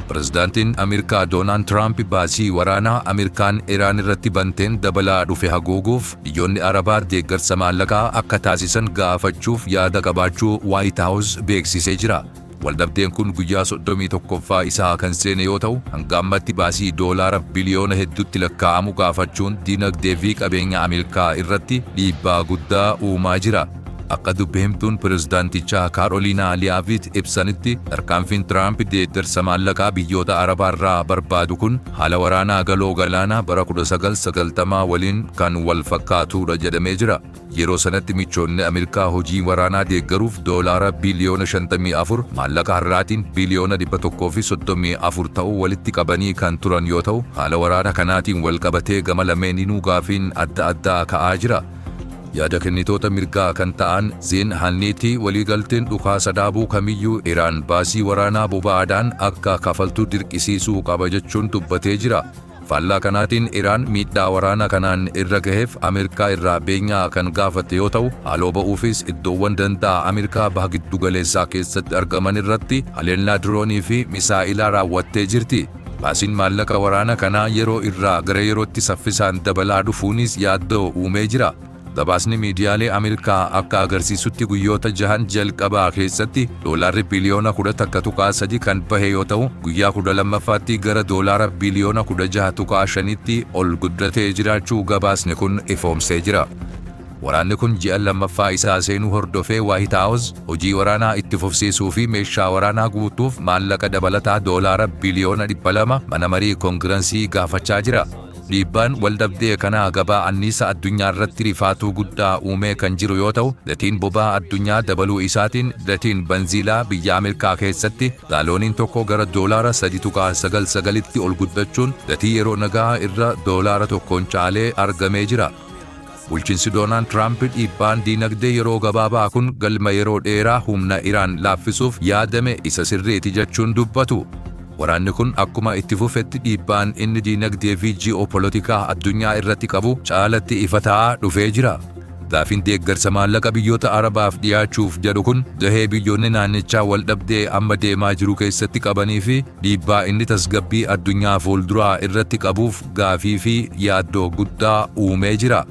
Pirezidaantiin Ameerikaa Doonaald Tiraamp baasii waraanaa Ameerikaan Iraan irratti banteen dabalaa dhufe haguuguuf biyyoonni Arabaa deeggarsa maallaqaa akka taasisan gaafachuuf yaada qabaachuu Waayit Haawus beeksisee jira. Waldhabdeen kun guyyaa 31ffaa isaa kan seene yoo ta'u, hanga ammatti baasii doolaara biliyoona hedduutti lakkaa'amu gaafachuun diinagdee fi qabeenya Ameerikaa irratti dhiibbaa guddaa uumaa jira. Akka dubbi himtuun pirezidaantichaa Kaaroliinaa Liyaavit ibsanitti, tarkaanfiin Tiraamp deeggarsa maallaqaa biyyoota Arabaa irraa barbaadu kun haala waraanaa galoo galaanaa bara 1990 waliin kan wal fakkaatudha jedhamee jira. Yeroo sanatti michoonni Ameerikaa hojii waraanaa deeggaruuf doolaara biliyoona 54, maallaqa har'aatiin biliyoona 134 ta'uu walitti qabanii kan turan yoo ta'u, haala waraana kanaatiin wal qabatee gama lameeninuu gaafiin adda addaa ka'aa jira. Yaada kennitoota mirgaa kan ta'an Zeen Hanniitii waliigalteen dhukaasa dhaabuu kamiyyuu Iraan baasii waraanaa boba'aadhaan akka kafaltu dirqisiisuu qaba jechuun dubbatee jira. Faallaa kanaatiin Iraan miidhaa waraana kanaan irra gaheef Ameerikaa irraa beenyaa kan gaafatte yoo ta'u, haaloo ba'uufis iddoowwan danda'a Ameerikaa baha giddu galeessaa keessatti argaman irratti haleellaa diroonii fi misaa'ilaa raawwattee jirti. Baasiin maallaqa waraana kanaa yeroo irraa gara yerootti saffisaan dabalaa dhufuunis yaaddoo uumee jira. Gabaasni miidiyaalee Ameerikaa akka agarsiisutti, guyyoota 6n jalqabaa keessatti doolaarri biliyoona 11.3 kan bahe yoo ta'u, guyyaa 12ffaatti gara doolaara biliyoona 16.5tti ol guddatee jiraachuu gabaasni kun ifoomsee jira. Waraanni kun ji'a lammaffaa isaa seenuu hordofee Waayit Haawus hojii waraanaa itti fufsiisuu fi meeshaa waraanaa guutuuf maallaqa dabalataa doolaara biliyoona 200 mana marii koongirensii gaafachaa jira. Dhiibbaan waldhabdee kanaa gabaa anniisa addunyaa irratti rifaatuu guddaa uumee kan jiru yoo ta'u, gatiin boba'aa addunyaa dabaluu isaatiin gatiin banziilaa biyya Ameerikaa keessatti gaalooniin tokko gara doolaara 3.99tti ol guddachuun gatii yeroo nagaa irra doolaara 1n caalee argamee jira. Bulchiinsi Doonaald Tiraamp dhiibbaan diinagdee yeroo gabaabaa kun galma yeroo dheeraa humna Iraan laaffisuuf yaadame isa sirriiti jechuun dubbatu. Waraanni kun akkuma itti fufetti dhiibbaan inni diinagdee fi ji'opolitikaa addunyaa irratti qabu caalatti ifa ta'aa dhufee jira. Gaafiin deeggarsa maallaqa biyyoota Arabaaf dhiyaachuuf jedhu kun gahee biyyoonni naannichaa waldhabdee amma deemaa jiru keessatti qabanii fi dhiibbaa inni tasgabbii addunyaa fuulduraa irratti qabuuf gaafii fi yaaddoo guddaa uumee jira.